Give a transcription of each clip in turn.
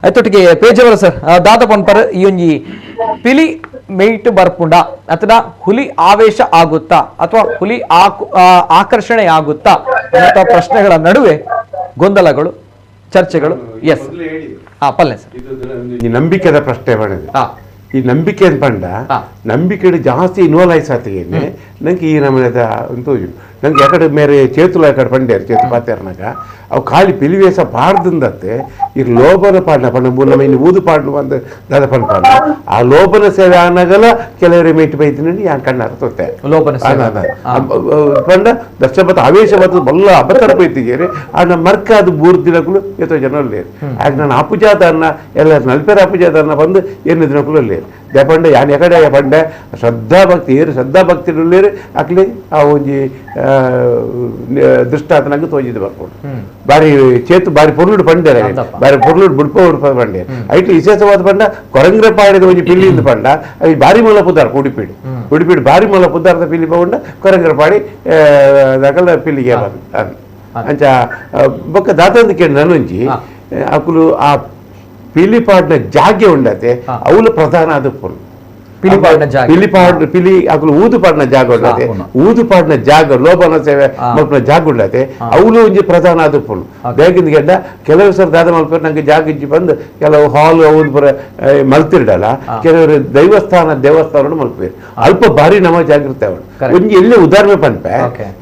ಐತೊಟ್ಟಿಗೆ ಪೇಜವರ sir ದಾದ ಪನ್ಪರ್ ಈ ಒಂಜಿ ಪಿಲಿ ಮೇಯ್ಟ್ ಬರ್ಪುಂಡ ಅಥವಾ ಹುಲಿ ಆವೇಶ ಆಗುತ್ತಾ ಅಥವಾ ಹುಲಿ ಆಕರ್ಷಣೆ ಆಗುತ್ತಾ ಅನ್ನೋ ಪ್ರಶ್ನೆಗಳ ನಡುವೆ ಗೊಂದಲಗಳು, ಚರ್ಚೆಗಳು. ಎಸ್, ಹಾ ಪಲ್ಲೆ ಸರ್. ಈ ನಂಬಿಕೆದ ಪ್ರಶ್ನೆ ಮಾಡಿದೆ. ಈ ನಂಬಿಕೆ ಅಂತ ಪಂಡ ನಂಬಿಕೆ ಜಾಸ್ತಿ ಇನ್ವಾಲ್ವ್ ಆಯ್ಸಾತಿಗೆ ನಂಗೆ ಈ ನಮ್ಮನೆದ ಅಂತೂ ನಂಗೆ ಯಾಕಡೆ ಮೇರೆ ಚೇತುಲ ಯಾಕಡೆ ಪಂಡೇರು ಚೇತು ಪಾತೇರ್ನಾಗ ಅವು ಖಾಲಿ ಪಿಲಿವೇಸ ಪಾಡ್ದಂದತ್ತೆ ಈ ಲೋಭನ ಪಾಡ್ನ ಪಂಡ ನಮ್ಮ ಇನ್ನು ಊದು ಪಾಡ್ನು ಬಂದು ದಾದ ಪಂಡ ಪಾಡ್ನ ಆ ಲೋಭನ ಸೇವೆ ಆನಾಗಲ ಕೆಲವರು ಮೇಟ್ ಬೈತೀನಿ ಯಾನ್ ಕಣ್ಣು ಅರ್ತೋತೆ ಲೋಭನ ಸೇವೆ. ಪಂಡ ದರ್ಶನ ಆವೇಶ ಬರ್ತದೆ ಬಲ್ಲ ಅಬತರ ಬೈತಿದ್ದೀರಿ ಆ ನಮ್ಮ ಮರ್ಕ ಅದು 3 ದಿನಕ್ಕೂ ಎತ್ತೋ ಜನ ಲೇರು ಆಗ ನಾನು ಅಪುಜಾತನ್ನ ಎಲ್ಲ ನಲ್ಪೇರ ಅಪುಜಾತನ್ನ ಬಂದು ಏನು ದಿನಕ್ಕೂ ಲೇರು ದಪಂಡ ಯಾನ್ ಎಕಡೆ ಪಂಡ ಶ್ರದ್ಧಾ ಭಕ್ತಿ ಏರು ಶ್ರದ್ಧಾ ಭಕ್ತಿ ಲೇರು ಅಕ್ಲಿ ಆ ಒಂಜಿ ದೃಷ್ಟಾಂತ ತೋಜಿದ್ದು ಬರ್ಕೊಂಡು ಬಾರಿ ಚೇತು ಬಾರಿ ಪೊರ್ಲುಡು ಪಂಡೇರ ಬಾರಿ ಪೊರ್ಲುಡು ಬುಡ್ಪ ಉಡುಪ ಪಂಡೇರು ಐಟ್ ವಿಶೇಷವಾದ ಪಂಡ ಕೊರಂಗ್ರ ಪಾಡಿದ ಒಂಜಿ ಪಿಲ್ಲಿಂದ ಪಂಡ ಅవి ಬಾರಿ ಮೂಲ ಪುದಾರ್ ಉಡುಪಿಡು ಉಡುಪಿಡು ಬಾರಿ ಮೂಲ ಪುದಾರ್ದ ಪಿಲ್ಲಿ ಪಂಡ ಕೊರಂಗ್ರ ಪಾಡಿ ದಕಲ ಪಿಲ್ಲಿಗೆ ಅಂಚ ಬೊಕ್ಕ ದಾತಂದು ಕೇಳಿ ನನ್ನೊಂಜಿ ಅಕುಲು ಆ ಪಿಲಿ ಪಾಡಿನ ಜಾಗೆ ಉಂಡತೆ ಅವಳು ಪ್ರಧಾನ ಅದು ಪಿಲಿಪಾಡಿನ ಜಾಗ ಪಿಲಿಪಾಡ್ ಪಿಲಿ ಅಕುಲು ಊದುಪಾಡಿನ ಜಾಗ ಉಂಡತೆ ಊದುಪಾಡಿನ ಜಾಗ ಲೋಭನ ಸೇವೆ ಮಲ್ಪನ ಜಾಗ ಉಂಡತೆ ಅವಳು ಒಂಜಿ ಪ್ರಧಾನ ಅದು ಪುಲ್ ಬೇಗಿಂದ ಗೆಡ್ಡ ಕೆಲವು ಸರ್ ದಾದ ಮಲ್ಪೇರು ನಂಗೆ ಜಾಗ ಇಜ್ಜಿ ಬಂದು ಕೆಲವು ಹಾಲ್ ಅವ್ನು ಪುರ ಮಲ್ತಿರ್ಡಲ್ಲ ಕೆಲವರು ದೈವಸ್ಥಾನ ದೇವಸ್ಥಾನ ಮಲ್ಪೇರು ಅಲ್ಪ ಬಾರಿ ನಮ್ಮ ಜಾಗೃತಿ ಅವಳು ಒಂಜಿ ಎಲ್ಲೇ ಉದಾಹರಣೆ ಪನ್ಪೆ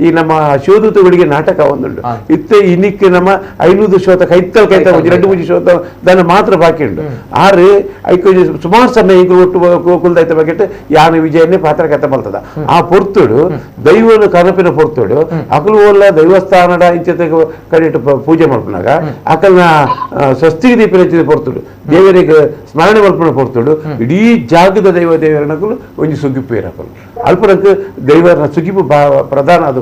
ಈ ನಮ್ಮ ಶಿವದೂತಗಳಿಗೆ ನಾಟಕ ಒಂದುಂಡು ಇತ್ತೆ ಇನ್ನಿಕ್ಕೆ ನಮ್ಮ 500 ಶೋತ ಕೈತಲ್ ಕೈತ ಒಂಜಿ 2 3 ಶೋತ ದನ ಮಾತ್ರ ಬಾಕಿ ಉಂಡು ಆರು ಐಕು ಸುಮಾರು ಸಮಯ ಈಗ ಒಟ್ಟು ಕುಲ್ದಾಯ್ತ ಬಗೆಟ್ ಯಾನ ವಿಜಯನೇ ಪಾತ್ರ ಕತೆ ಬರ್ತದ ಆ ಪೊರ್ತುಡು ದೈವನ ಕನಪಿನ ಪೊರ್ತುಡು ಅಕಲು ಓಲ್ಲ ದೈವಸ್ಥಾನದ ಇಂಚತೆ ಕಡಿಟ್ಟು ಪೂಜೆ ಮಲ್ಪನಾಗ ಅಕಲ್ನ ಸ್ವಸ್ತಿ ದೀಪಿನ ಪೊರ್ತುಡು ದೇವರಿಗೆ ಸ್ಮರಣೆ ಮಲ್ಪನ ಪೊರ್ತುಡು ಇಡೀ ಜಾಗದ ದೈವ ದೇವರನಕಲು ಒಂಜಿ ಸುಗಿಪ್ಪು ಇರಕಲು ಅಲ್ಪನಕ್ಕೆ ದೈವರ ಸುಗಿಪು ಪ್ರಧಾನ ಅದು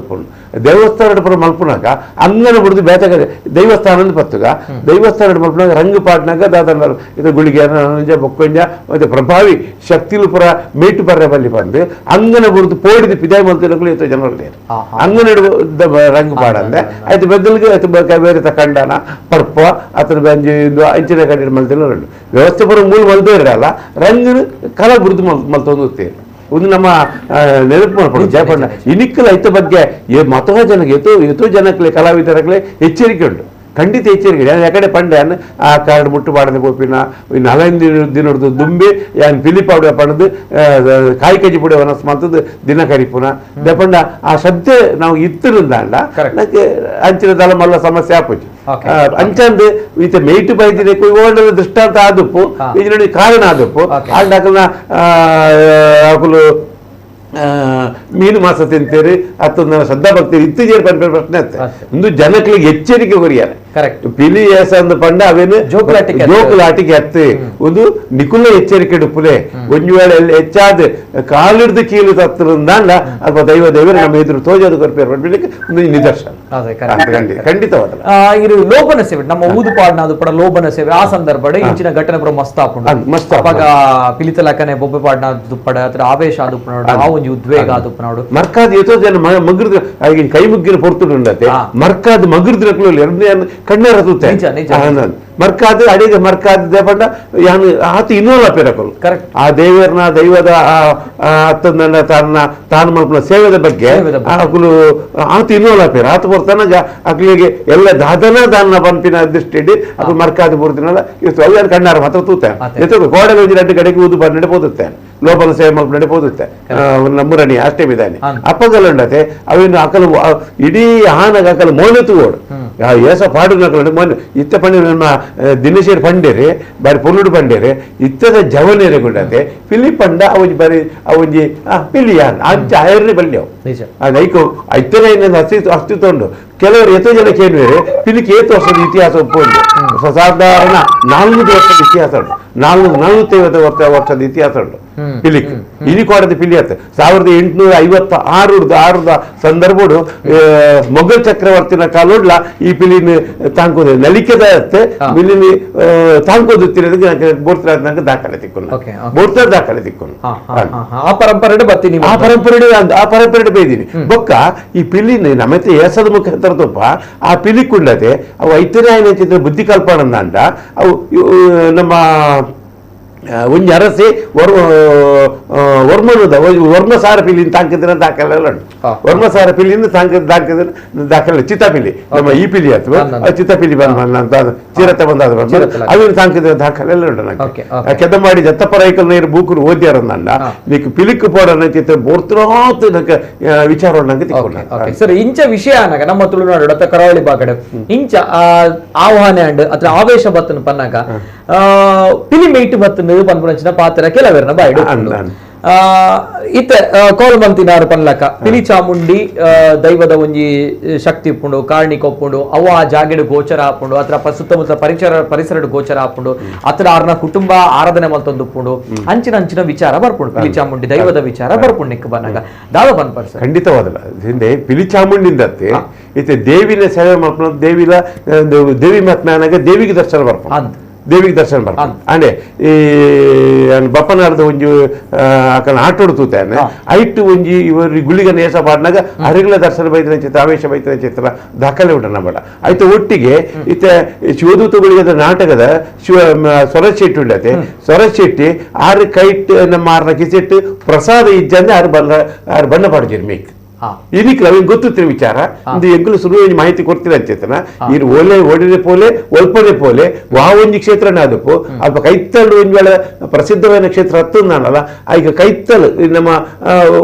ದೇವಸ್ಥಾನ ಪುರ ಮಲ್ಪನಾಗ ಅಂಗನ ಬಿಡುದು ಬೇತಕ ದೇವಸ್ಥಾನ ಪತ್ತುಗ ದೇವಸ್ಥಾನ ಮಲ್ಪನಾಗ ರಂಗು ಪಾಡ್ನಾಗ ದಾದ ಇದು ಗುಳಿಗೆ ಬೊಕ್ಕೊಂಜ ಮತ್ತೆ ಪ್ರಭಾವಿ ಶಕ್ತಿಲು ಪುರ ಮೇಟು ಬರ್ರೆ ಬಲ್ಲಿ ಬಂದು ಅಂಗನ ಬುಡ್ದು ಪೋಡಿದು ಪಿದಾಯಿ ಮಲ್ತಿನಕಲು ಎತ್ತೋ ಜನರು ಅಂಗನ ರಂಗು ಪಾಡಂದೆ ಆಯ್ತು ಬೆದ್ದಲಿಗೆ ಆಯ್ತು ಬೇರೆ ತಕಂಡನ ಪರ್ಪ ಅತನ ಬಂಜಿ ಅಂಚಿನ ಕಡೆ ಮಲ್ತಿನ ವ್ಯವಸ್ಥೆ ಪುರ ಮೂಲ ಮಲ್ದೇ ಇರಲ್ಲ ರಂಗನ ಕಲ ಬುಡ್ದು ಮಲ್ತೊಂದು ಒಂದು ನಮ್ಮ ನೆನಪು ಮಾಡ್ಕೊಂಡು ಜಯಪಣ್ಣ ಇನಿಕ್ಕಲ ಐತ ಬಗ್ಗೆ ಮತೋ ಜನಕ್ಕೆ ಎತೋ ಎತೋ ಜನಕ್ಕೆ ಕಲಾವಿದರಗಳೇ ಎಚ್ಚರಿಕೆ ಉಂಟು ಖಂಡಿತ ಎಚ್ಚರಿಕೆ. ಯಾಕಡೆ ಪಂಡೆ ಆ ಕಾರ್ಡ್ ಮುಟ್ಟು ಪಾಡದೆ ಪೋಪಿನ 4-5 ದಿನದ ದುಂಬಿ ಯಾನ್ ಪಿಲಿಪಾಡು ಪಣದು ಕಾಯಿ ಕಜ್ಜಿ ಪುಡಿ ವನಸ್ ಮಂತದ್ದು ದಿನ ಕರಿಪುನ ದಪಂಡ ಆ ಶ್ರದ್ಧೆ ನಾವು ಇತ್ತಿರುಂದಾಂಡ ನಂಗೆ ಅಂಚಿನ ದಲ ಮಲ್ಲ ಸಮಸ್ಯೆ ಆಪುಜಿ ಅಂಚಂದು ಈತ ಮೇಟು ಬೈದಿದೆ ಓಡದ ದೃಷ್ಟಾಂತ ಆದುಪ್ಪು ಇದು ನೋಡಿ ಕಾರಣ ಆದುಪ್ಪು ಆಂಡಕಲ್ನ ಅಕುಲು ಮೀನು ಮಾಸ ತಿಂತೀರಿ ಅತ್ತೊಂದು ಶ್ರದ್ಧಾ ಭಕ್ತಿ ಇತ್ತೀಚೆಗೆ ಪನ್ಪೆ ಪ್ರಶ್ನೆ ಅತ್ತೆ ಒಂದು ಜನಗಳಿಗೆ ಎಚ್ಚರಿಕೆ ಕೊರಿಯಾರೆ ಕರೆಕ್ಟ್ ಪಿಲಿ ಏಸ ಅಂದು ಪಂಡ ಅವೇನು ಜೋಕುಲಾಟಿಕೆ ಅತ್ತೆ ಒಂದು ನಿಕುಲ ಎಚ್ಚರಿಕೆ ಡುಪ್ಪುಲೆ ಒಂದು ವೇಳೆ ಹೆಚ್ಚಾದ ಕಾಲಿಡ್ದು ಕೀಲು ತತ್ತರಿಂದಾಂಡ ಅಲ್ಪ ದೈವ ದೇವರು ನಮ್ಮ ಎದುರು ತೋಜೋದು ಕೊರ್ಪೇರು ಒಂದು ನಿದರ್ಶನ ಖಂಡಿತವಾದ ಇದು ಲೋಭನ ಸೇವೆ ನಮ್ಮ ಊದು ಪಾಡ್ನ ಅದು ಪಡ ಲೋಭನ ಸೇವೆ ಆ ಸಂದರ್ಭ ಇಂಚಿನ ಘಟನೆ ಪುರ ಮಸ್ತ್ ಆಪುಂಡು ಮಸ್ತ್ ಅವಾಗ ಪಿಲಿತಲಕನೆ ಬೊಬ್ಬೆ ಪಾಡ್ನ ದುಪ್ಪಡ ಅಥವಾ ಆವೇಶ ಆದುಪ್ಪನೋಡು ಆ ಒಂಜಿ ಉದ್ವೇಗ ಆದುಪ್ಪನೋಡು ಮರ್ಕಾದ ಎತ್ತೋ ಜನ ಮಗ್ರದ ಕೈ ಮುಗ್ಗಿನ ಪೊರ್ತುಡು ಉಂಡತೆ ಮರ್ಕಾದ ಮಗ್ರದಿನಕ್ಲು ಎರಡನೇ ಕಣ್ಣಾರ ತೂತೆ ಮರ್ಕಾದ ಅಡಿಗೆ ಮರ್ಕಾದ ದೇಪಂಡ ಯಾನು ಆತ ಇನ್ನೋಲ್ಲ ಪೇರಕಲು ಕರೆಕ್ಟ್ ಆ ದೇವರನ್ನ ದೈವದ ಅತ್ತಂದನ್ನ ತನ್ನ ತಾನು ಮಲ್ಪನ ಸೇವೆದ ಬಗ್ಗೆ ಅಕುಲು ಆತ ಇನ್ನೋಲ್ಲ ಪೇರ ಆತ ಬರ್ತಾನ ಅಕ್ಲಿಗೆ ಎಲ್ಲ ದಾದನ ದಾನ ಪಂಪಿನ ದೃಷ್ಟಿ ಅಕುಲು ಮರ್ಕಾದ ಪೂರ್ತಿನಲ್ಲ ಇವತ್ತು ಅವು ಕಣ್ಣಾರ ಮಾತ್ರ ತೂತೆ ಎತ್ತ ಗೋಡೆ ಒಂಜಿ 2 ಕಡೆಗೆ ಊದು ಬಂದು ನಡೆ ಲೋಪನ ಸೇವೆ ಮಲ್ಪ ನಡೆ ಪೋದುತ್ತೆ ನಮ್ಮೂರಣಿ ಅಷ್ಟೇ ಇದ್ದಾನೆ ಅಪ್ಪಗಲ್ಲುಂಡತೆ ಅವೇನು ಅಕಲು ಇಡೀ ಆನಗ ಅಕಲು ಮೋನೆ ತೂಗೋಡು ಏಸ ಪಾಡು ನಕಲು ಮೋನೆ ಇತ್ತ ಪಂಡಿ ನಮ್ಮ ದಿನೇಶೇರ್ ಪಂಡೇರಿ ಬಾರಿ ಪೊನ್ನುಡು ಪಂಡೇರಿ ಇತ್ತದ ಜವನೇರೆ ಗುಂಡತೆ ಪಿಲಿ ಪಂಡ ಅವಂಜಿ ಬಾರಿ ಅವಂಜಿ ಪಿಲಿ ಅಂಚ ಆಯರ್ನೆ ಬಲ್ಲಿ ಅವು ಐಕು ಇತ್ತನೇ ಅಸ್ತಿತ್ವ ಉಂಟು ಕೆಲವರು ಎತ್ತೋ ಜನಕ್ಕೆ ಏನು ಬೇರೆ ಪಿಲಿಕ್ಕೆ ಏತು ವರ್ಷದ ಇತಿಹಾಸ ಒಪ್ಪುಂಟು ಸಾಧಾರಣ 400 ವರ್ಷದ ಇತಿಹಾಸ ಉಂಟು 450 ವರ್ಷದ ಇತಿಹಾಸ ಉಂಟು. ಪಿಲಿಕ್ ಇನಿ ಕೋಡದ ಪಿಲಿ ಆತ 1856 ಸಂದರ್ಭಡು ಮೊಘಲ್ ಚಕ್ರವರ್ತಿನ ಕಾಲೋಡ್ಲ ಈ ಪಿಲಿನ ತಾಂಕೋದು ನಲಿಕೆದ ಪಿಲಿನಿ ತಾಂಕೋದು ಬೋರ್ತಿನ ದಾಖಲೆ ತಿಕ್ಕೊಂಡು ಬೋರ್ತ ದಾಖಲೆ ತಿಕ್ಕೊಂಡು ಆ ಪರಂಪರೆ ಬರ್ತೀನಿ ಆ ಪರಂಪರೆ ಆ ಪರಂಪರೆ ಬೈದೀನಿ ಬೊಕ್ಕ ಈ ಪಿಲಿನ ನಮ್ಮತ್ತೆ ಏಸದ ಮುಖಾಂತರ ತಪ್ಪ ಆ ಪಿಲಿ ಕುಂಡತೆ ಅವು ಐತನೇ ಆಯ್ನ ಬುದ್ಧಿ ಕಲ್ಪನ ಅಂಡ ಅವು ನಮ್ಮ ಒಂಜಿ ಅರಸಿ ವರ್ಮನದ ವರ್ಮಸಾರ ಪಿಲಿನ ತಾಂಕಿದ್ರೆ ದಾಖಲೆ ಉಂಟು. ವರ್ಮಸಾರ ಪಿಲಿನ ತಾಂಕಿದ್ರೆ ದಾಖಲೆ ಚಿತ್ತಾಪಿಲಿ ನಮ್ಮ ಈ ಪಿಲಿ ಅಥವಾ ಚಿತ್ತಾಪಿಲಿ ಬಂದ ಚಿರತೆ ಬಂದಾದ ಅವಿನ ತಾಂಕಿದ್ರೆ ದಾಖಲೆ ಎಲ್ಲ ಉಂಟು ನಂಗೆ. ಕೆದಮಾಡಿ ಜತ್ತಪರಾಯ್ಕಲ್ ನೀರು ಬೂಕುರು ಓದ್ಯಾರನ್ನ ನೀಕು ಪಿಲಿಕ್ಕು ಪೋಡನ ಚಿತ್ರ ಬೋರ್ತನಾತ್ ನಂಗೆ ವಿಚಾರ ನಂಗೆ ತಿಕ್ಕೊಂಡ. ಸರ್ ಇಂಚ ವಿಷಯ ಅನ್ನಾಗ ನಮ್ಮ ತುಳುನಾಡು ಅಥವಾ ಕರಾವಳಿ ಭಾಗಡೆ ಇಂಚ ಆಹ್ವಾನ ಅಂಡ್ ಅಥವಾ ಆವೇಶ ಬತ್ತನ ಪನ್ನಾಗ ಪಿಲಿ ಮೇಯ್ಟ್ ಬತ್ತನ ಪನ್ಪುನಂಚಿನ ಪಾತ್ರ ಕೆಲವರನ್ನ ಬಾಯಿಡು ಇತ್ತೆ ಕೋಲ್ಮಂತಿನಾರು ಪನ್ಲಕ ಪಿಲಿ ಚಾಮುಂಡಿ ದೈವದ ಒಂಜಿ ಶಕ್ತಿ ಉಪ್ಪುಂಡು ಕಾರ್ಣಿಕ ಉಪ್ಪುಂಡು ಅವು ಆ ಜಾಗೆಡು ಗೋಚರ ಆಪುಂಡು ಅತ್ರ ಸುತ್ತಮುತ್ತ ಪರಿಸರ ಗೋಚರ ಆಪುಂಡು ಅತ್ರ ಆರ್ನ ಕುಟುಂಬ ಆರಾಧನೆ ಮಲ್ತೊಂದು ಉಪ್ಪುಂಡು ಅಂಚಿನ ಅಂಚಿನ ವಿಚಾರ ಬರ್ಪುಂಡು ಪಿಲಿ ಚಾಮುಂಡಿ ದೈವದ ವಿಚಾರ ಬರ್ಪುಂಡು ನಿಕ್ ಬನ್ನಾಗ ದಾದ ಪನ್ಪರ್ ಸರ್. ಖಂಡಿತವಾದಲ್ಲ ಹಿಂದೆ ಪಿಲಿ ಚಾಮುಂಡಿಂದತ್ತೆ ಇತ್ತೆ ದೇವಿನ ಸೇವೆ ಮಲ್ಪನ ದೇವಿಲ ದೇವಿ ಮತ್ನಾಗ ದೇವಿಗೆ ದರ್ಶನ ಬರ್ಪುಂಡು ದೇವಿಗೆ ದರ್ಶನ ಬರ್ಪುಂಡು ಅಂಡೆ ಈ ಬಪ್ಪನಾರ್ದ ಒಂಜಿ ಅಕನ ಆಟೋಡು ತೂತಾನೆ ಐಟು ಒಂಜಿ ಇವರು ಗುಳಿಗ ನೇಸ ಪಾಡ್ನಾಗ ಅರಿಗಳ ದರ್ಶನ ಬೈತಿನ ಚಿತ್ರ ಆವೇಶ ಬೈತಿನ ಚಿತ್ರ ದಾಖಲೆ ಉಂಟು ನಮ್ಮ ಆಯ್ತು. ಒಟ್ಟಿಗೆ ಇತ್ತೆ ಶಿವದೂತ ಗುಳಿಗದ ನಾಟಕದ ಶಿವ ಸೊರಶೆಟ್ಟಿ ಉಂಡತೆ ಸೊರಶೆಟ್ಟಿ ಆರು ಕೈಟ್ ನಮ್ಮ ಆರ್ನ ಕಿಸೆಟ್ಟು ಪ್ರಸಾದ ಇಜ್ಜಂದೆ ಆರು ಬಣ್ಣ ಆರು ಬಣ್ಣ ಪಾಡ್ಜಿರ್ ಮೇಕ್ ಇದಕ್ಕೆ ಅವಿಗೆ ಗೊತ್ತಿತ್ತಿನ ವಿಚಾರ ಇದು ಎಂಕುಲು ಸುರು ಮಾಹಿತಿ ಕೊಡ್ತೀರ ಅಂಚೇತನ ಇರು ಓಲೆ ಓಡಿದೆ ಪೋಲೆ ಒಲ್ಪನೆ ಪೋಲೆ ವಾ ಒಂಜಿ ಕ್ಷೇತ್ರ ಅದಪ್ಪು ಅಲ್ಪ ಕೈತ್ತಲು ಒಂಜಿ ವೇಳೆ ಪ್ರಸಿದ್ಧವಾದ ಕ್ಷೇತ್ರ ಹತ್ತೊಂದಾನಲ್ಲ ಈಗ ಕೈತ್ತಲು ನಮ್ಮ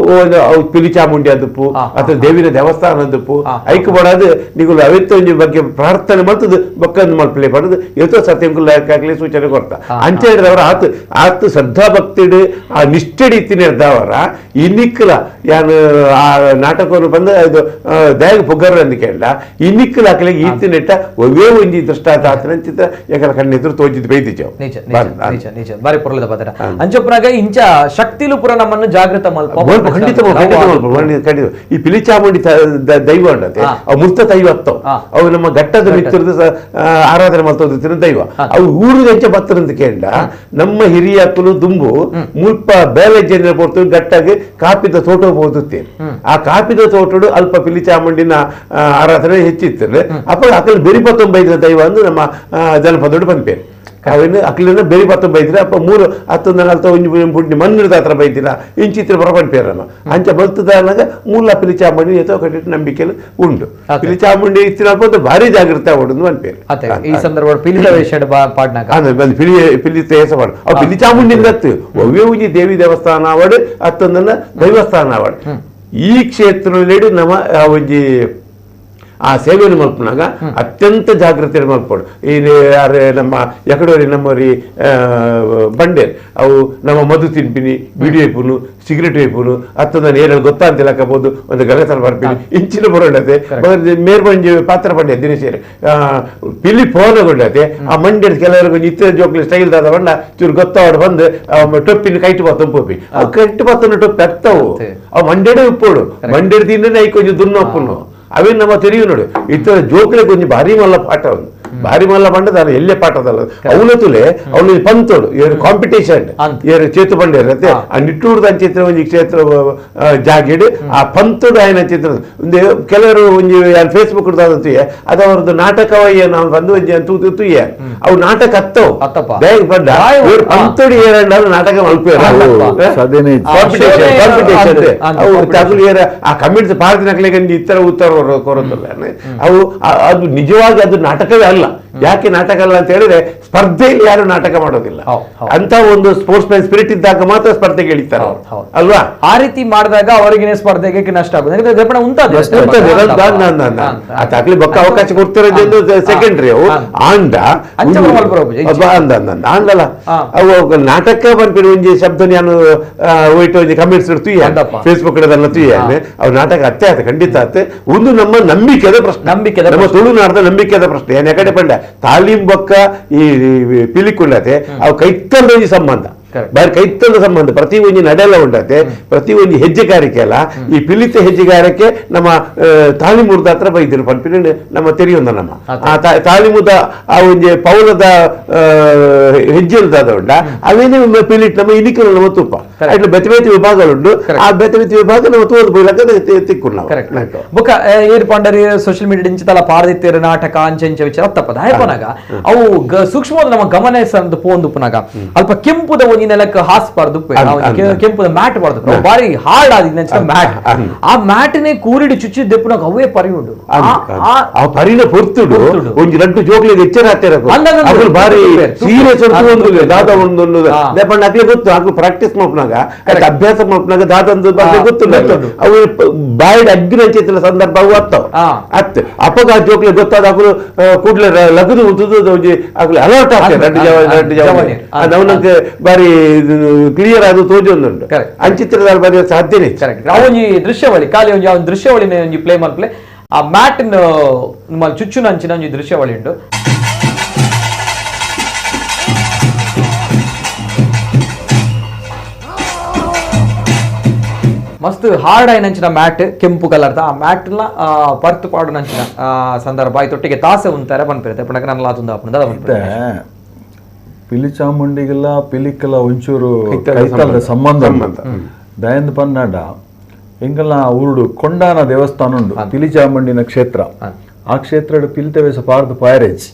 ಪಿಲಿಚಾಮುಂಡಿ ಅದಪ್ಪು ಅಥವಾ ದೇವಿನ ದೇವಸ್ಥಾನ ಅದಪ್ಪು ಐಕ್ ಬಡದು ನೀವು ಅವೆತ್ತ ಒಂಜಿ ಬಗ್ಗೆ ಪ್ರಾರ್ಥನೆ ಮಲ್ತದು ಬೊಕ್ಕಂದು ಮಲ್ಪಲೆ ಪಡೆದು ಎತ್ತೋ ಸತ್ಯ ಎಂಕುಲು ಸೂಚನೆ ಕೊಡ್ತಾ ಅಂಚೆ ಹೇಳಿದವರ ಆತು ಆತು ಶ್ರದ್ಧಾ ಭಕ್ತಿಡು ಆ ನಿಷ್ಠೆಡಿ ಇತ್ತಿನ ಇನ್ನಿಕ್ಕಲ ಯಾನು ಆ ನಾಟಕವನ್ನು ಬಂದು ಅದು ದಯಾಗ ಪುಗ್ಗರ್ ಅಂತ ಕೇಳ ಇನ್ನಿಕ್ಕಲ ಹಾಕಲಿಕ್ಕೆ ಈತಿನೆಟ್ಟ ಒವ್ವೇ ಒಂಜಿ ದೃಷ್ಟಾಂತ ಆತನ ಚಿತ್ರ ಯಾಕಂದ್ರೆ ಕಣ್ಣೆದುರು ತೋಜಿದ್ ಬೈದಿಜವು. ನಿಜ ನಿಜ ನಿಜ ಬಾರಿ ಪೊರ್ಲದ ಪಾತ್ರ ಅಂಚೊಪ್ಪನಾಗ ಇಂಚ ಶಕ್ತಿಲು ಪುರ ನಮ್ಮನ್ನು ಜಾಗೃತ ಮಲ್ಪ ಖಂಡಿತ ಖಂಡಿತ ಖಂಡಿತ. ಈ ಪಿಲಿಚಾಮುಂಡಿ ದೈವ ಉಂಡತೆ ಅವು ಮೃತ ದೈವ ಅತ್ತವು ಅವು ನಮ್ಮ ಘಟ್ಟದ ಮಿತ್ರದ ಆರಾಧನೆ ಮಲ್ತೋದಿತ್ತಿನ ದೈವ ಅವು ಊರು ಎಂಚ ಬತ್ತರಂತ ಕೇಳ ನಮ್ಮ ಹಿರಿಯಕ್ಕಲು ದುಂಬು ಮುಲ್ಪ ಬೇಲೆ ಜನ ಪೊರ್ತು ಗಟ್ಟಾಗಿ ಕಾಪಿದ ತೋಟ ಓದುತ್ತೇನೆ ಆ ಕಾಪಿದ ತೋಟಡು ಅಲ್ಪ ಪಿಲಿಚಾಮುಂಡಿನ ಆರಾಧನೆ ಹೆಚ್ಚಿತ್ತು. ಅಪ್ಪ ಅಕಲ್ ಬೆರಿಪತ್ತೊಂಬೈದ್ರ ದೈವ ಅಂದು ನಮ್ಮ ಜನಪದೋಡು ಪನ್ಪೇರು ಅವಿನ ಅಕ್ಲಿನ ಬೆರಿ ಬೈದಿರ ಅಪ್ಪ ಮೂರು ಹತ್ತೊಂದು ನಲ್ತ ಒಂಜಿ ಪುಂಡಿ ಮಣ್ಣಿಡ್ದ ಹತ್ರ ಬೈದಿರ ಇಂಚಿತ್ರ ಬರ ಪನ್ಪೇರು ನಮ್ಮ ಅಂಚ ಬಲ್ತದಾಗ ಮೂಲ ಪಿಲಿಚಾಮುಂಡಿ ಎತ್ತೋ ಕಟ್ಟಿಟ್ಟು ನಂಬಿಕೆಲು ಉಂಡು. ಪಿಲಿಚಾಮುಂಡಿ ಇತ್ತಿನ ಭಾರಿ ಜಾಗೃತಿ ಆವಡು ಅನ್ಪೇರು. ಈ ಸಂದರ್ಭ ಪಿಲಿದ ವೇಷ ಪಾಡ್ನಾಗ ಪಿಲಿ ಪಿಲಿ ತೇಸ ಪಾಡು ಅವು ಪಿಲಿಚಾಮುಂಡಿಂದ ಒವ್ವೇ ಒಂಜಿ ದೇವಿ ದೇವಸ್ಥಾನ ಆವಡು ಹತ್ತೊಂದನ್ನ ದೈವಸ್ಥಾನ ಆವಡು ಈ ಕ್ಷೇತ್ರದಲ್ಲಿ ನಮ್ಮ ಒಂಜಿ ಆ ಸೇವೆಯನ್ನು ಮಲ್ಪನಾಗ ಅತ್ಯಂತ ಜಾಗೃತಿ ಮಲ್ಪಡು. ಈ ನಮ್ಮ ಎಕಡೋರಿ ನಮ್ಮರಿ ಬಂಡೇರ್ ಅವು ನಮ್ಮ ಮಧು ತಿನ್ಪಿನಿ ಬಿಡಿ ವೈಪುನು ಸಿಗರೇಟ್ ವೈಪುನು ಅತ್ತದ ನೇರ ಗೊತ್ತಾ ಅಂತ ಹಾಕಬಹುದು ಒಂದು ಗಲಸರ ಬರ್ಪಿನಿ ಇಂಚಿನ ಬರೋಡತೆ ಮೇರ್ ಬಂಜಿ ಪಾತ್ರ ಬಂಡೆ ದಿನೇಶ್ ಪಿಲಿ ಫೋನಗೊಂಡತೆ ಆ ಮಂಡ್ಯದ ಕೆಲವರು ಇತರ ಜೋಕ್ಲಿ ಸ್ಟೈಲ್ ದಾದ ಬಣ್ಣ ಚೂರು ಗೊತ್ತಾವಡ್ ಬಂದು ಟೊಪ್ಪಿನ ಕೈಟು ಬಾತಂ ಪೋಪಿ ಅವು ಕೈಟು ಬಾತನ ಟೊಪ್ಪಿ ಅತ್ತವು ಅವು ಮಂಡ್ಯಡೆ ಉಪ್ಪೋಡು ಮಂಡ್ಯದ ತಿಂದ್ರೆ ಐಕೊಂಚ ದುನ್ನೊಪ್ಪುನು ಅವೇ ನಮ್ಮ ತೆರಿಯು ನೋಡು ಇತರ ಜೋಕ್ಲೆ ಕೊಂಚ ಭಾರಿ ಮಲ್ಲ ಪಾಠ ಒಂದು ಭಾರಿ ಮಲ್ಲ ಪಂಡ ನಾನು ಎಲ್ಲೇ ಪಾಠದಲ್ಲ ಅವನ ತುಲೆ ಅವನು ಪಂತೋಡು ಏರು ಕಾಂಪಿಟೇಷನ್ ಏರು ಚೇತು ಬಂಡೆ ಇರತ್ತೆ ಆ ನಿಟ್ಟೂರ್ದ ಚಿತ್ರ ಒಂಜಿ ಕ್ಷೇತ್ರ ಜಾಗಿಡು ಆ ಪಂತೋಡು ಆಯನ ಚಿತ್ರ ಒಂದು ಕೆಲವರು ಒಂಜಿ ಫೇಸ್ಬುಕ್ ಅದು ಅವರದ್ದು ನಾಟಕವಯ್ಯ ನಾವು ಬಂದು ಒಂಜಿ ತೂತು ತುಯ್ಯ ಅವು ನಾಟಕ ಅತ್ತವು ಬಂಡ ಪಂತೋಡು ಏರಂಡ ನಾಟಕ ಮಲ್ಪೇರು ಕಾಂಪಿಟೇಷನ್ ಕಾಂಪಿಟೇಷನ್ ಅವು ತಗುಲು ಏರ ಆ ಕಮೆಂಟ್ಸ್ ಪಾರ್ದಿನಕ್ಲೆ ಇತರ ಉತ್ತರ ಕೊರತಲ್ಲ ಅವು ಅದು ನಿಜವಾಗಿ ಅದು ನಾಟಕವೇ ಅಲ್ಲ. ಯಾಕೆ ನಾಟಕ ಅಲ್ಲ ಅಂತ ಹೇಳಿದ್ರೆ ಸ್ಪರ್ಧೆಯಲ್ಲಿ ಯಾರು ನಾಟಕ ಮಾಡೋದಿಲ್ಲ ಅಂತ ಒಂದು sports man spirit ಇದ್ದಾಗ ಮಾತ್ರ ಸ್ಪರ್ಧೆಗೆ ಇಳಿತಾರೆ ಅಲ್ವಾ. ಆ ರೀತಿ ಮಾಡಿದಾಗ ಅವರಿಗಿನ ಸ್ಪರ್ಧೆಗೆ ನಷ್ಟ ಆಗುದು ಅದಾಗ್ಲಿ ಬೊಕ್ಕ ಅವಕಾಶ ಕೊಡ್ತಿರೋದು ಸೆಕೆಂಡ್ರಿ ಅವು ಆಂಡ ಆಂಡಲ್ಲ ಅವು ನಾಟಕ ಬಂದ್ಬಿಡಿ ಒಂಜಿ ಶಬ್ದ ನಾನು ಹೋಯ್ತು ಒಂಜಿ ಕಮೆಂಟ್ಸ್ ತುಯ್ಯ ಫೇಸ್ಬುಕ್ ತುಯ್ಯ ಅವು ನಾಟಕ ಅತ್ತೆ ಆತ ಖಂಡಿತ ಅತ್ತೆ. ಒಂದು ನಮ್ಮ ನಂಬಿಕೆದ ಪ್ರಶ್ನೆ ನಂಬಿಕೆ ನಮ್ಮ ತುಳುನಾಡದ ನಂಬಿಕೆದ ಪ್ರಶ್ನೆ ಏನ್ ಯಾಕಡೆ ಪಂಡ ತಾಲೀಂ ಬೊಕ್ಕ ಈ ಪಿಲಿಕುಂಡತೆ ಅವು ಕೈತಂದ ಸಂಬಂಧ ಬಾರಿ ಕೈತದ ಸಂಬಂಧ ಪ್ರತಿ ಒಂಜಿ ನಡೆಲ್ಲ ಉಂಡತೆ ಪ್ರತಿ ಒಂಜಿ ಹೆಜ್ಜೆಗಾರಿಕೆ ಅಲ್ಲ ಈ ಪಿಲಿತ ಹೆಜ್ಜೆಗಾರಿಕೆ ನಮ್ಮ ತಾಳಿಮೂರ್ದ ಹತ್ರ ಬೈದಿರು ಪನ್ಪಿನ ನಮ್ಮ ತೆರಿಯೊಂದ ನಮ್ಮ ಆ ತಾಳಿಮೂರ್ದ ಆ ಒಂಜಿ ಪೌಲದ ಹೆಜ್ಜೆಲ್ದಾದ ಉಂಡ ಅವೇನೇ ಪಿಲಿಟ್ ನಮ್ಮ ಇನಿಕಲು ನಮ್ಮ ತುಪ್ಪ ಅಟ್ಲ ಬೆತೆ ಬೆತೆ ವಿಭಾಗಲುಂಡು ಆ ಬೆತೆ ಬೆತೆ ವಿಭಾಗ ನಮ್ಮ ತೋದು ಬೈಲಕ ತಿಕ್ಕು ನಾವು ಬೊಕ ಏರ್ ಪಂಡರಿ ಸೋಷಿಯಲ್ ಮೀಡಿಯಾ ಇಂಚಿತಲ ಪಾರದಿತ್ತೇರು ನಾಟಕ ಅಂಚೆ ಇಂಚ ವಿಚಾರ ತಪ್ಪದ ಹಾಯ್ಪನಾಗ ಅವು ಸೂಕ್ಷ್ಮವಾದ ನಮ್ಮ ಗಮನ ಸಂದು ಪೋಂದು ಪುನಗ ಅಲ್ಪ ಕೆಂಪುದ ಒಂಜಿ ನೆಲಕ್ಕೆ ಹಾಸ್ಬಾರ್ದು ಕೆಂಪುದ ಮ್ಯಾಟ್ ಬಾರ್ದು ಬಾರಿ ಹಾರ್ಡ್ ಆದಿನ ಮ್ಯಾಟ್ ಆ ಮ್ಯಾಟ್ನೇ ಕೂರಿಡಿ ಚುಚ್ಚಿ ದೆಪ್ಪುನಾಗ ಅವೇ ಪರಿ ಉಂಡು ಆ ಪರಿನ ಪೊರ್ತುಡು ಒಂಜಿ ರಡ್ಡು ಜೋಕ್ಲಿಗೆ ಎಚ್ಚರ ಆತೇರ ಅಕುಲು ಬಾರಿ ಸೀರಿಯಸ್ ಒಂದು ದಾದ ಒಂದು ದೇಪಣ್ಣ ಅಕ್ಲೆ ಗೊತ್ತು ಅಕ್ಲು ಪ್ರಾಕ್ಟೀಸ್ ಮಲ್ಪನಾಗ ಅಭ್ಯಾಸ ಮಲ್ಪನಾಗ ದಾದಂದು ಬಗ್ಗೆ ಗೊತ್ತು ಅವು ಬಾಯಿಡ್ ಅಗ್ಗಿನ ಚೇತನ ಸಂದರ್ಭ ಅವು ಅತ್ತವ ಅತ್ ಅಪ್ಪಗ ಆ ಜೋಕ್ಲೆ ಗೊತ್ತಾದ ಅಕುಲು ಕೂಡ್ಲೆ ಲಗದು ಉಂತುದು ಒಂಜಿ ಅಕುಲು ಅಲರ್ಟ್ ಆಗ್ತದೆ ರಡ್ಡು ಜವ ರಡ್ಡು ಜವ ಅದು ನಂಗೆ ಬಾರಿ ಕ್ಲಿಯರ್ ಅದು ತೋಜೊಂದುಂಡು ಅಂಚಿತ್ರದ ಬಾರಿ ಸಾಧ್ಯನೇ ಕರೆಕ್ಟ್ ಆ ಒಂಜಿ ದೃಶ್ಯಾವಳಿ ಖಾಲಿ ಒಂಜಿ ಆ ಒಂದು ದೃಶ್ಯಾವಳಿನ ಒಂಜಿ ಪ್ಲೇ ಮಲ್ಪ್ಲೆ ಆ ಮ್ಯಾಟ್ ಚುಚ್ಚುನ ಅಂಚಿನ ಒಂಜಿ ದೃಶ್ಯಾವಳಿ ಉಂಟು. ಮಸ್ತ್ ಹಾರ್ಡ್ ಆಯ್ನಂಚಿನ ಮ್ಯಾಟ್ ಕೆಂಪು ಕಲರ್ದ ಆ ಮ್ಯಾಟ್ನ ಪರ್ತು ಪಾಡುನಂಚಿನ ಸಂದರ್ಭ ಆಯ್ತೊಟ್ಟಿಗೆ ತಾಸೆ ಉಂತಾರೆ ಪನ್ಪಿರುತ್ತೆ ಪಣಕ ನನ್ನ ಲಾತುಂದ ಅಪ್ಪುಂದ ಪಿಲಿ ಚಾಮುಂಡಿಗೆಲ್ಲ ಪಿಲಿಕ್ಕೆಲ್ಲ ಒಂಚೂರು ಕೈತಲದ ಸಂಬಂಧ ದಯಂದ ಪನ್ನಾಡ ಎಂಗಲ್ಲ ಊರುಡು ಕೊಂಡಾನ ದೇವಸ್ಥಾನ ಉಂಡು ಪಿಲಿ ಚಾಮುಂಡಿನ ಕ್ಷೇತ್ರ ಆ ಕ್ಷೇತ್ರ ಪಿಲಿತವೇಸ ಪಾರ್ದು ಪಾಯರೇಜ್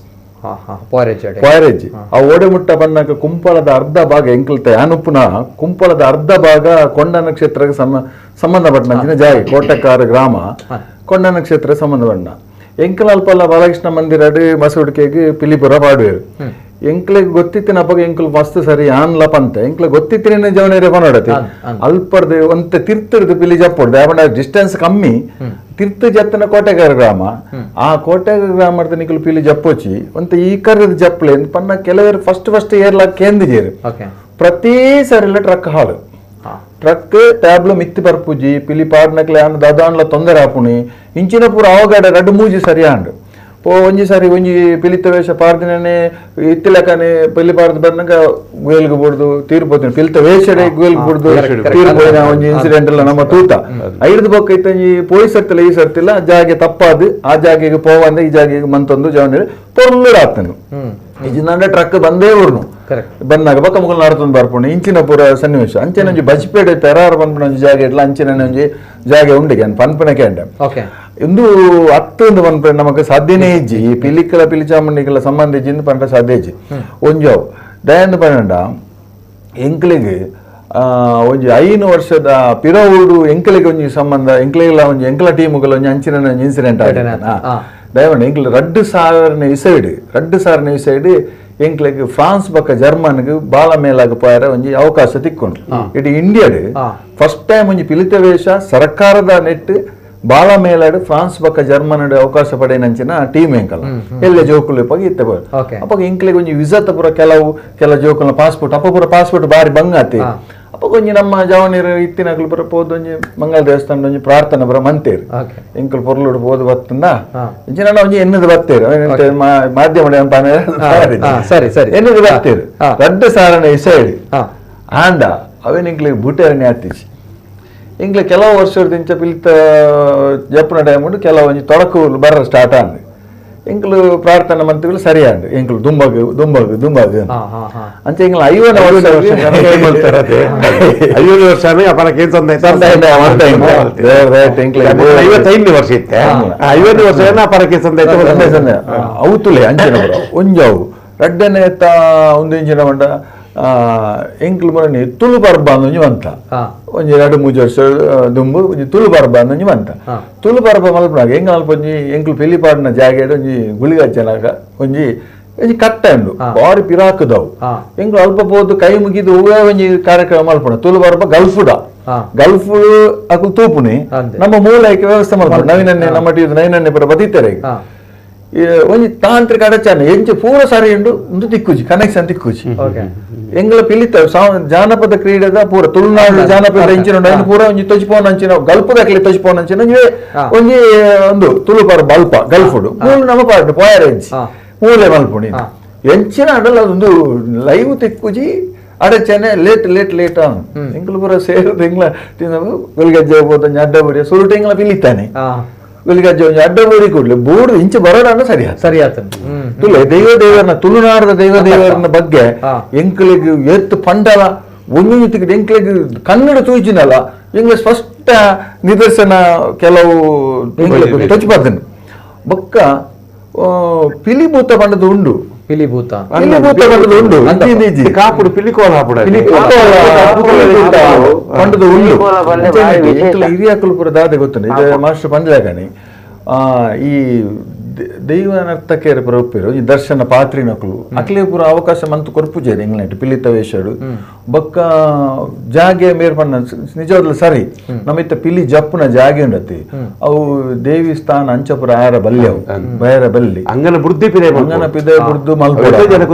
ಪಾಯರೇಜ್ ಆ ಓಡೆಮುಟ್ಟ ಬನ್ನಾಗ ಕುಂಪಳದ ಅರ್ಧ ಭಾಗ ಎಂಕಲ್ತ ಯಾನುಪ್ಪುನ ಕುಂಪಳದ ಅರ್ಧ ಭಾಗ ಕೊಂಡಾನ ಕ್ಷೇತ್ರಕ್ಕೆ ಸಂಬಂಧಪಟ್ಟಂಚಿನ ಜಾಗೆ ಕೋಟೆಕಾರ ಗ್ರಾಮ ಕೊಂಡಾನ ಕ್ಷೇತ್ರ ಸಂಬಂಧಪಟ್ಟ ಎಂಕಲ್ ಅಲ್ಪಲ್ಲ ಬಾಲಕೃಷ್ಣ ಮಂದಿರ ಮಸೂಡಿಕೆಗೆ ಪಿಲಿಪುರ ಪಾಡುವೇರು ಎಂಕ್ಲೆಗ್ ಗೊತ್ತಿತ್ತಿನ ಅಪ್ಪಗ ಎಂಕುಲು ಮಸ್ತ್ ಸರಿ ಆನ್ಲ ಪಂತ ಎಂಕ್ಲೆ ಗೊತ್ತಿತ್ತಿನ ಜವನೇರೆ ಪನೋಡತಿ ಅಲ್ಪರ್ದು ಒಂತೆ ತಿರ್ತರ್ದು ಪಿಲಿ ಜಪ್ಪೊಡ್ದು ಯಾಪಂಡ ಡಿಸ್ಟೆನ್ಸ್ ಕಮ್ಮಿ ತಿರ್ತು ಜತ್ತನ ಕೋಟೆಗಾರ ಗ್ರಾಮ ಆ ಕೋಟೆಗಾರ ಗ್ರಾಮದ ನಿಕುಲು ಪಿಲಿ ಜಪ್ಪೊಚ್ಚಿ ಒಂತೆ ಈ ಕರ್ದ ಜಪ್ಪಲೆ ಪನ್ನ ಕೆಲವರು ಫಸ್ಟ್ ಫಸ್ಟ್ ಏರ್ಲಾ ಕೇಂದಿಜೇರು ಪ್ರತಿ ಸರಿಲ ಟ್ರಕ್ ಹಾಳು ಟ್ರಕ್ ಟ್ಯಾಬ್ಲು ಮಿತ್ತಿ ಬರ್ಪುಜಿ ಪಿಲಿ ಪಾಡ್ನಕ್ಲೆ ಆನ್ ದಾದಾನ್ಲ ತೊಂದರೆ ಆಪುಣಿ ಇಂಚಿನ ಪೂರ ಅವಗಾಡ ರಡ್ಡು ಮೂಜಿ ಸರಿ ಆಂಡು ಪೋ ಒಂಜಿ ಸಾರಿ ಒಂಜಿ ಪಿಲಿತ ವೇಷ ಪಾರ್ದಿನೇ ಇತ್ತಿಲಕನೆ ಪಿಲಿ ಪಾರ್ದು ಬಂದಾಗ ಗುಯಲ್ಗೆ ಬುಡ್ದು ತೀರ್ಪೋತೀನಿ ಪಿಲಿತ ವೇಷಡೆ ಗುಯಲ್ಗೆ ಬುಡ್ದು ತೀರ್ಪೋಯಿನ ಒಂಜಿ ಇನ್ಸಿಡೆಂಟ್ ಎಲ್ಲ ನಮ್ಮ ತೂತ ಐದು ಬೊಕ್ಕ ಇತ್ತಂಜಿ ಪೋಯಿ ಸರ್ತಿಲ್ಲ ಈ ಸರ್ತಿಲ್ಲ ಜಾಗೆ ತಪ್ಪಾದು ಆ ಜಾಗೆಗೆ ಪೋವಂದೆ ಈ ಜಾಗೆಗೆ ಮಂತೊಂದು ಜವನ ಪೊರ್ಲುಡು ಆತನು ಇಜಿನಂಡ ಟ್ರಕ್ ಬಂದೇ ಊರ್ನು ಬಂದಾಗ ಬೊಕ್ಕ ಮುಗಲ್ ನಡ್ತೊಂದು ಬರ್ಪುಂಡು ಇಂಚಿನ ಪೂರ ಸನ್ನಿವೇಶ ಅಂಚೆನ ಒಂಜಿ ಬಜ್ಪೇಡೆ ಪೆರಾರ್ ಬಂದ್ಪುಣ ಒಂಜಿ ಜಾಗೆ ಇಡ್ಲ ಅಂಚಿನ ಒಂಜಿ ಜಾಗೆ ಉಂಡಿಗೆ ಪನ್ಪನಕ್ಕೆ ಅಂಡ ಇಂದು ಅತ್ತೊಂದು ಪನ್ಪೆ ನಮಕ್ ಸಾಧ್ಯನೇ ಇಜ್ಜಿ ಈ ಪಿಲಿಕ್ಕಲ ಪಿಲಿ ಚಾಮುಂಡಿಗೆಲ್ಲ ಸಂಬಂಧ ಇಜ್ಜಿ ಪಂಡ ಸಾಧ್ಯ ಇಜ್ಜಿ ಒಂಜಾವು ದಯಂದು ಪನ್ನಂಡ ಎಂಕ್ಲಿಗೆ ಒಂಜಿ 5 ವರ್ಷದ ಪಿರವುಡು ಎಂಕ್ಲಿಗೆ ಒಂಜಿ ಸಂಬಂಧ ಎಂಕ್ಲಿಗೆಲ್ಲ ಒಂಜಿ ಎಂಕ್ಲ ಟೀಮುಗಳ ಒಂಜಿ ಅಂಚಿನ ಒಂಜಿ ಇನ್ಸಿಡೆಂಟ್ ಆಗಿದೆ ದಯವಂಡ ಎಂಕ್ಲ 2000ನೇ ಇಸೈಡ್ 2000ನೇ ಇಸೈಡ್ ಎಂಕ್ಲೆಗ್ ಫ್ರಾನ್ಸ್ ಬಕ್ಕ ಜರ್ಮನ್ಗೆ ಬಾಲ ಮೇಲಾಗ ಪೋಯರ ಒಂಜಿ ಅವಕಾಶ ತಿಕ್ಕೊಂಡು ಇಡೀ ಇಂಡಿಯಾಡ್ ಫಸ್ಟ್ ಟೈಮ್ ಒಂಜಿ ಪಿಲಿತ ವೇಷ ಸರ್ಕಾರದ ನೆಟ್ ಬಾಲ ಮೇಲಾಡು ಫ್ರಾನ್ಸ್ ಬಕ್ಕ ಜರ್ಮನ್ ಅವಕಾಶ ಪಡೆಯನಂಚಿನ ಟೀಮ್ ಎಂಕಲ್ಲ ಎಲ್ಲ ಜೋಕುಲು ಇಪ್ಪಾಗ ಇತ್ತೆ ಅಪ್ಪ ಎಂಕ್ಲೆಗ್ ಒಂಜಿ ವಿಸಾ ಪೂರ ಕೆಲವು ಕೆಲ ಜೋಕುಲ್ನ ಪಾಸ್ಪೋರ್ಟ್ ಅಪ್ಪ ಪೂರ ಪಾಸ್ಪೋರ್ಟ್ ಬಾರಿ ಬಂಗಾತಿ ಅಪ್ಪ ಒಂಜಿ ನಮ್ಮ ಜವನೀರು ಇತ್ತಿನಕುಲು ಪೂರ ಪೋದು ಒಂಜಿ ಮಂಗಳ ದೇವಸ್ಥಾನ ಒಂಜಿ ಪ್ರಾರ್ಥನೆ ಪೂರ ಮಂತೇರು ಎಂಕುಲು ಪೊರ್ಲುಡು ಪೋದು ಬತ್ತಂದ ಇಂಚಿನ ಒಂಜಿ ಎನ್ನದು ಬತ್ತೇರು ಮಾಧ್ಯಮ ಸರಿ ಸರಿ ಎನ್ನದು ಬತ್ತೇರು 2000ನೇ ಇಸೈಡ್ ಆಂಡ ಅವೇನು ಎಂಕ್ಲೆಗ್ ಬೂಟೇರನೆ ಆತಿಜಿ ಇಂಗ್ಲೆ ಕೆಲವು ವರ್ಷದಿಂದ ಪಿಲಿತ ಜಪ್ಪುನ ಟೈಮ್ ಉಂಟು ಕೆಲವು ಒಂಜಿ ತೊಡಕು ಬರ ಸ್ಟಾರ್ಟ್ ಆಂಡ್ ಎಂಕ್ಲು ಪ್ರಾರ್ಥನೆ ಮಂತ್ರಿಗಳು ಸರಿ ಆಂಡ್ ಎಂಕ್ಲು ದುಂಬಗ್ ದುಂಬಗ್ ದುಂಬಗ್ ಅಂಚೆ ಎಂಕ್ಲು 50 ವರ್ಷ 50 ವರ್ಷ 55 ವರ್ಷ ಇತ್ತೆ 50 ವರ್ಷ ಪರಕ್ಕೆ ಸಂದ ಅವತುಲೆ ಅಂಚಿನ ಒಂಜಾವು ರಡ್ಡನೆ ಒಂದು ಇಂಚಿನ ಮಂಡ ಎಂಕ್ಲು ಮರಣಿ ತುಳು ಪರ್ಬ ಒಂಜಿ ಮಂತ ಒಂಜಿ 2-3 ವರ್ಷ ದುಂಬು ಒಂಜಿ ತುಳು ಪರ್ಬ ಒಂಜಿ ಮಂತ ತುಳು ಪರ್ಬ ಮಲ್ಪನಾಗ ಎಂಕ್ ಅಲ್ಪ ಒಂಜಿ ಎಂಕ್ಲು ಪಿಲಿಪಾಡಿನ ಜಾಗೆಡ್ ಒಂಜಿ ಗುಳಿಗಜ್ಜನಾಗ ಒಂಜಿ ಒಂಜಿ ಕಟ್ಟ ಉಂಡು ಬಾರಿ ಪಿರಾಕದವು ಎಂಕ್ಲು ಅಲ್ಪ ಪೋದು ಕೈ ಮುಗಿದು ಹೂವೇ ಒಂಜಿ ಕಾರ್ಯಕ್ರಮ ಮಲ್ಪಣ ತುಳು ಪರ್ಬ ಗಲ್ಫುಡ ಗಲ್ಫ್ ಅಕುಲು ತೂಪುನಿ ನಮ್ಮ ಮೂಲಕ್ಕೆ ವ್ಯವಸ್ಥೆ ಮಲ್ಪಣ ನವೀನನ್ನೇ ನಮ್ಮ ನವೀನನ್ನೇ ಪುರ ಬದಿತಾರೆ ಒಂಜಿ ತಾಂತ್ರಿಕ ಅಡಚಣೆ ಎಂಚೆ ಪೂರ ಸರಿ ಉಂಡು ಒಂದು ತಿಕ್ಕುಜಿ ಕನೆಕ್ಷನ್ ತಿಕ್ಕುಜಿ ಎಂಗ್ಲ ಪಿಲಿತ ಜಾನಪದ ಕ್ರೀಡೆದ ಪೂರ ತುಳುನಾಡು ಜಾನಪದ ಇಂಚಿನ ಉಂಡು ಪೂರ ಒಂಜಿ ತೊಜಿಪೋನ ಅಂಚಿನ ಗಲ್ಪದಕ್ಲೆ ತೊಜಿಪೋನ ಅಂಚಿನ ಒಂಜಿ ಒಂದು ತುಳು ಪರ್ಬ ಅಲ್ಪ ಗಲ್ಫುಡು ಮೂಲು ನಮ್ಮ ಪಾರ್ಟ್ ಪೋಯರೆಂಚಿ ಮೂಲೆ ಮಲ್ಪುಣಿ ಎಂಚಿನ ಅಡಲ್ಲ ಅದೊಂದು ಲೈವ್ ತಿಕ್ಕುಜಿ ಅಡಚನೆ late late late ಆನು ಎಂಕುಲು ಪೂರ ಸೇರು ಎಂಗ್ಲ ಗುಲ್ಗಜ್ಜೆ ಪೋತ ಅಡ್ಡ ಬೂರಿ ಸುರುಟು ಎಂಗ್ಲ ಪಿಲಿತಾನೆ ಗುಲ್ಗಜ್ಜೆ ಒಂಜಿ ಅಡ್ಡ ಬೂರಿ ಕೂಡ್ಲೆ ಬೂಡು ಇಂಚ ಬರೋಡಾಂಡ ಸರಿ ಆತು. ಸರಿ ಆತನ್ ತುಲೆ ದೈವ ದೇವರನ್ನ ತುಳುನಾಡದ ದೈವ ದೇವರನ್ನ ಬಗ್ಗೆ ಎಂಕ್ಲಿಗ್ ಎತ್ತು ಪಂಡಲ ಒಂಜೊಂಜಿ ಎಂಕ್ಲಿಗ್ ಕನ್ನಡ ತೂಜಿನಲ್ಲ ಎಂಗ್ಲ ಸ್ಪಷ್ಟ ನಿದರ್ಶನ ಕೆಲವು ತೊಚ್ಪಾದನು ಬೊಕ್ಕ ಪಿಲಿಭೂತ ಪಂಡದ ಉಂಡು. ಪಿಲಿಭೂತ ಪಿಲಿಭೂತ ಪಂಡದ ಉಂಡು ಇಜ್ಜಿ. ಕಾಪುಡು ಪಿಲಿಕೋಲ ಹಾಪುಡು ಪಂಡದ ಉಂಡು. ಎಂಕ್ಲ ಹಿರಿಯಾಕುಲು ಪೂರ ದಾದೆ ಗೊತ್ತುಂಡು ಇದು ಮಾಸ್ಟರ್ ಪಂಡ್ಲಾಗಣಿ ಈ ದೈವ ನರ್ತಕಿಯರ ಪೂರ ಉಪ್ಪೇರು ಈ ದರ್ಶನ ಪಾತ್ರಿನಕುಲು ಅಕ್ಲೆ ಪೂರ ಅವಕಾಶ ಮಂತು ಕೊರ್ಪುಜೇರು ಇಂಗ್ಲೆಂಡ್ ಪಿಲಿತ ವೇಷಡು ಬೊಕ್ಕ ಜಾಗೆ ಮೇರ್ ಪಂಡ ನಿಜವಾಗ್ಲೂ ಸರಿ ನಮ್ಮಿತ್ತ ಪಿಲಿ ಜಪ್ಪುನ ಜಾಗೆ ಉಂಡತಿ ಅವು ದೇವಿ ಸ್ಥಾನ ಅಂಚಪುರ ಆಯರ ಬಲ್ಯವು ಬಯರ ಬಲ್ಲಿ ಅಂಗನ ಬುದ್ಧಿ ಪಿದೆ ಅಂಗನ ಪಿದೆ ಬುಡ್ದು ಮಲ್ಪೊಡು.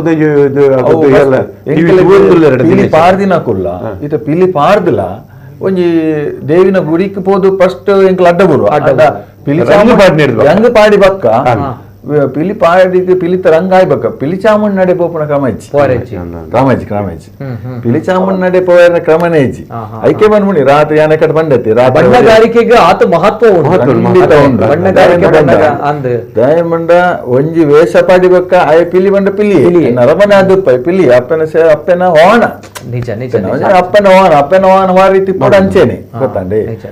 ಪಿಲಿ ಪಾರ್ದಿನ ಕುಲ್ಲ ಇತ ಪಿಲಿ ಪಾರ್ದಿಲ ಒಂಜಿ ದೇವಿನ ಗುಡಿಕ್ ಪೋದು ಫಸ್ಟ್ ಎಂಕ್ಲ ಅಡ್ಡ ಬರು ಅಡ್ಡ ಪಿಲಿ ರಂಗು ಪಾಡ್ನಿ ಇರ್ಬೇಕು. ರಂಗು ಪಾಡಿ ಬಕ್ಕ ಪಿಲಿ ಪಾಡಿಗೆ ಪಿಲಿತ ರಂಗ ಆಯ್ಬಕ್ಕ ಪಿಲಿ ಚಾಮುಂಡ್ ನಡೆ ಪೋಪುನ ಕ್ರಮ ಇಜ್ಜಿ. ಪೋರೆಜ್ಜಿ. ಕ್ರಮ ಇಜ್ಜಿ ಕ್ರಮ ಇಜ್ಜಿ ಪಿಲಿ ಚಾಮುಂಡ್ ನಡೆ ಪೋಯನ ಕ್ರಮನೇ ಇಜ್ಜಿ. ಐಕೆ ಬಂದ್ಮುಣಿ ರಾತ್ರಿ ಯಾನೆ ಕಡೆ ಬಂದತಿ ರಾತ್ರಿ ಬಣ್ಣಗಾರಿಕೆಗೆ ಆತ ಮಹತ್ವ ಉಂಟು. ಖಂಡಿತ ಉಂಟು. ಬಣ್ಣಗಾರಿಕೆ ಬಣ್ಣಗ ಅಂದ್ ದಯಮಂಡ ಒಂಜಿ ವೇಷ ಪಾಡಿ ಬಕ್ಕ ಆಯ ಪಿಲಿ ಬಂಡ ಪಿಲಿ ನರಮನೆ ಅದು ಪಿಲಿ ಅಪ್ಪನ ಅಪ್ಪನ ಹೋಣ ನಿಜ ನಿಜ ನಿಜ ಅಪ್ಪನ ಹೋಣ ಅಪ್ಪನ ಹೋಣ ವಾರಿ ತಿಪ್ಪಡು ಅಂಚೇನೆ ಗೊತ್ತಂడి. ನಿಜ.